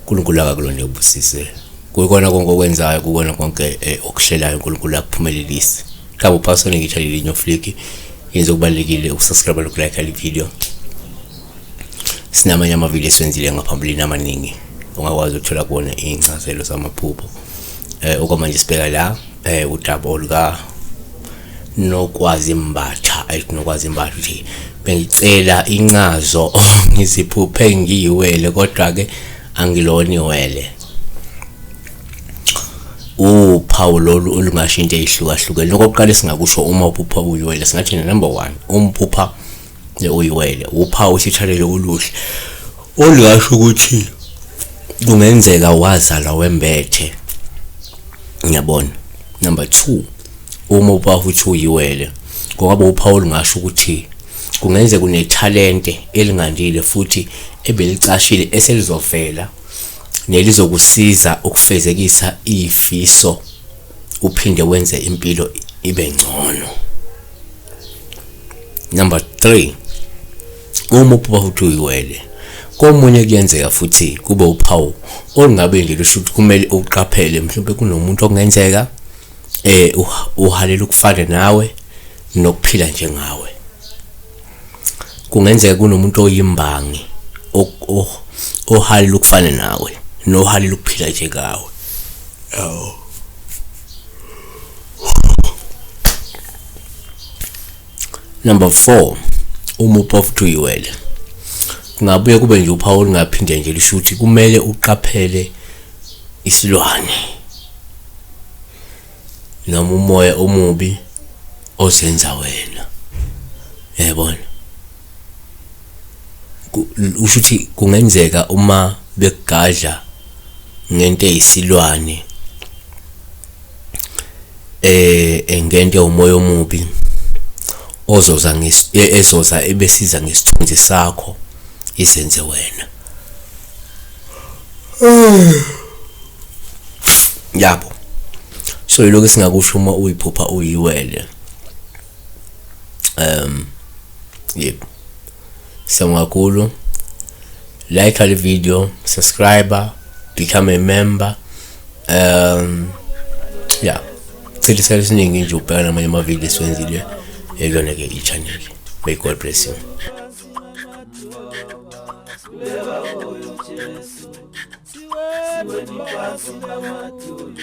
uNkulunkulu akakulonde ubusise kukona konke okwenzayo, kukona konke okuhlelayo, uNkulunkulu akuphumelelise. Mhlawumbe uphasone ngisho leli nyofliki yenze okubalulekile ukusubscribe nokulike le video. Sinamanye amavidiyo esiwenzile ngaphambilini amaningi ongakwazi ukuthola kuwona iy'ncazelo zamaphupho. Okwamanje sibheka la udaba oluka Nokwazi Mbatha, ethi Nokwazi Mbatha uthi bengicela incazo ngiziphuphe ngiyiwele kodwa-ke angilona iwele. Uphawu lolu olungasho into ey'hlukahlukene. Okokuqala esingakusho uma uphupha uyiwele singathi number one, uma uphupha uyiwele uphawu isithalelo oluhle olungasho ukuthi kungenzeka wazalwa wembethe, ngiyabona. Number two, uma uphupha futhi uyiwele kungaba uphawu olungasho ukuthi kungenzeka unethalente elingandile futhi ebelicashile eselizovela nelizokusiza ukufezekisa izifiso uphinde wenze impilo ibe ngcono. Number 3, uma uphupha futhi uyiwele komunye kuyenzeka futhi kube uphawu olungabe nje lusho ukuthi kumele uqaphele, mhlawumbe kunomuntu okungenzeka uhalela ukufana nawe nokuphila njengawe. Kungenzeka kunomuntu oyimbangi ohalela ukufana nawe nohalela ukuphila njengawe. Yawo. Number 4, uma uphupha uyiwele kungabuye kube nje uphawu olungaphinde nje lisho ukuthi kumele uqaphele isilwane noma umoya omubi ozenza wena, yayibona. Usho ukuthi kungenzeka uma bekugadla ngento eyisilwane ngento ewumoya omubi ozoza ezoza ebesiza ngesithunzi sakho izenze wena. Yabo. So yilokhu esingakusho uma uyiphupha uyiwele. Yebo. Siyabonga kakhulu. Like le video, subscribe, become a member. Yeah. Chitha isikhathi esiningi nje ubheka namanye amavidiyo esiwenzile ekuyona-ke i-channel. May God bless you. Siweni phansi namadolo.